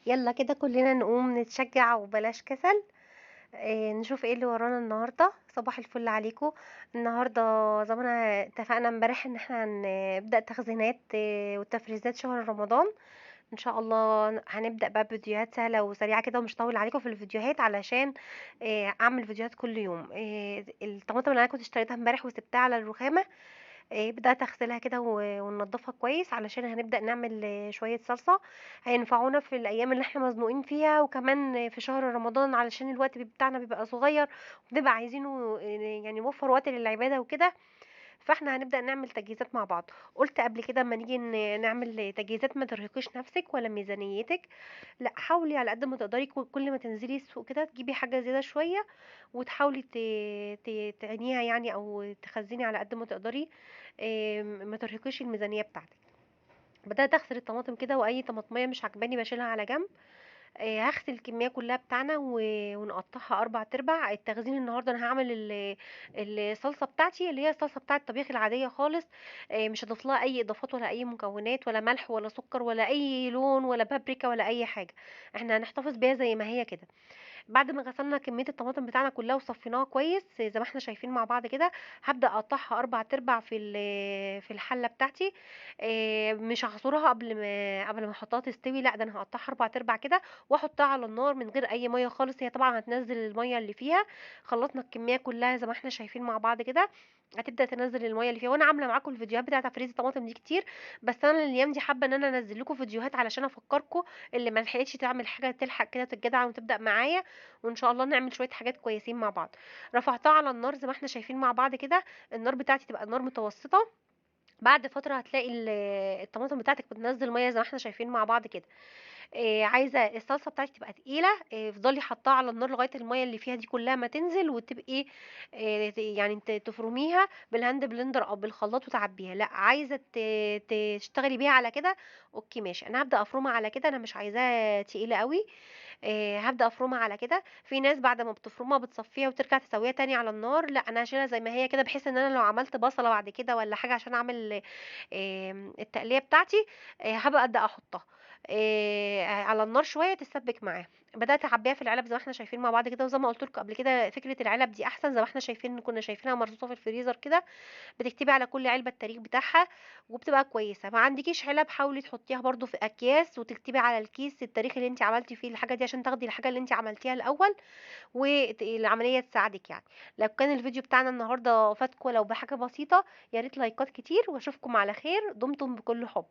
يلا كده كلنا نقوم نتشجع وبلاش كسل. نشوف ايه اللي ورانا النهارده. صباح الفل عليكم. النهارده زي ما انا اتفقنا امبارح ان احنا هنبدا تخزينات وتفريزات شهر رمضان. ان شاء الله هنبدا بقى بفيديوهات سهلة وسريعة كده، ومش هطول عليكم في الفيديوهات علشان اعمل فيديوهات كل يوم. الطماطم اللي انا كنت اشتريتها امبارح وسبتها على الرخامه، بدات اغسلها كده وننضفها كويس علشان هنبدا نعمل شوية صلصه هينفعونا في الايام اللي احنا مزنوقين فيها، وكمان في شهر رمضان علشان الوقت بتاعنا بيبقى صغير وبنبقى عايزينه يعني نوفر وقت للعبادة وكده. فاحنا هنبدا نعمل تجهيزات مع بعض. قلت قبل كده اما نيجي نعمل تجهيزات ما ترهقيش نفسك ولا ميزانيتك، لا حاولي على قد ما تقدري كل ما تنزلي السوق كده تجيبي حاجة زيادة شوية وتحاولي تعينيها يعني او تخزني على قد ما تقدري، ما ترهقيش الميزانية بتاعتك. بدات اغسل الطماطم كده، واي طماطميه مش عجباني بشيلها على جنب. هغسل الكمية كلها بتاعنا ونقطعها 4/4. التخزين النهارده انا هعمل الصلصه بتاعتي اللي هي الصلصه بتاعه الطبيخ العادية خالص، مش هضيف لها اي اضافات ولا اي مكونات ولا ملح ولا سكر ولا اي لون ولا بابريكا ولا اي حاجة، احنا هنحتفظ بيها زي ما هي كده. بعد ما غسلنا كمية الطماطم بتاعنا كلها وصفيناها كويس زي ما احنا شايفين مع بعض كده، هبدا اقطعها 4/4 في الحلة بتاعتي. مش هعصرها قبل ما احطها تستوي، لا ده انا هقطعها 4/4 كده واحطها على النار من غير اي مية خالص. هي طبعا هتنزل المية اللي فيها. خلطنا الكمية كلها زي ما احنا شايفين مع بعض كده، هتبدا تنزل المية اللي فيها. وانا عامله معاكم الفيديوهات بتاعه تفريز الطماطم دي كتير، بس انا الايام دي حابة ان انا انزل لكم فيديوهات علشان افكركم اللي ما لحقتش تعمل حاجة تلحق كده تتجدع وتبدا معايا، وان شاء الله نعمل شوية حاجات كويسين مع بعض. رفعتها على النار زي ما احنا شايفين مع بعض كده، النار بتاعتي تبقى النار متوسطه. بعد فترة هتلاقي الطماطم بتاعتك بتنزل مية زي ما احنا شايفين مع بعض كده. عايزه الصلصه بتاعتك تبقى تقيلة، افضلي حطاها على النار لغاية المية اللي فيها دي كلها ما تنزل، وتبقي يعني تفرميها بال hand blender او بالخلاط وتعبيها. لا عايزه تشتغلي بيها على كده، okay ماشي، انا هبدا افرمها على كده، انا مش عايزاها تقيلة قوي. هبدا افرمها على كده. في ناس بعد ما بتفرمها بتصفيها وترجع تسويها تاني على النار، لا انا هشيلها زي ما هي كده، بحيث ان انا لو عملت بصله بعد كده ولا حاجة عشان اعمل التقليه بتاعتي، هبقى ابدا احطها على النار شوية تتسبك معاها. بدات اعبيها في العلب زي ما احنا شايفين مع بعض كده، وزي ما قلت لكم قبل كده فكرة العلب دي احسن، زي ما احنا شايفين كنا شايفينها مرصوصه في الفريزر كده، بتكتبي على كل علبة التاريخ بتاعها وبتبقى كويسة. ما عندكيش علب حاولي تحطيها برده في اكياس وتكتبي على الكيس التاريخ اللي انت عملتي فيه الحاجة دي عشان تاخدي الحاجة اللي انت عملتيها الاول، والعملية تساعدك يعني. لو كان الفيديو بتاعنا النهارده فاتكم لو بحاجة بسيطة، يا ريت لايكات كتير، واشوفكم على خير. دمتم بكل حب.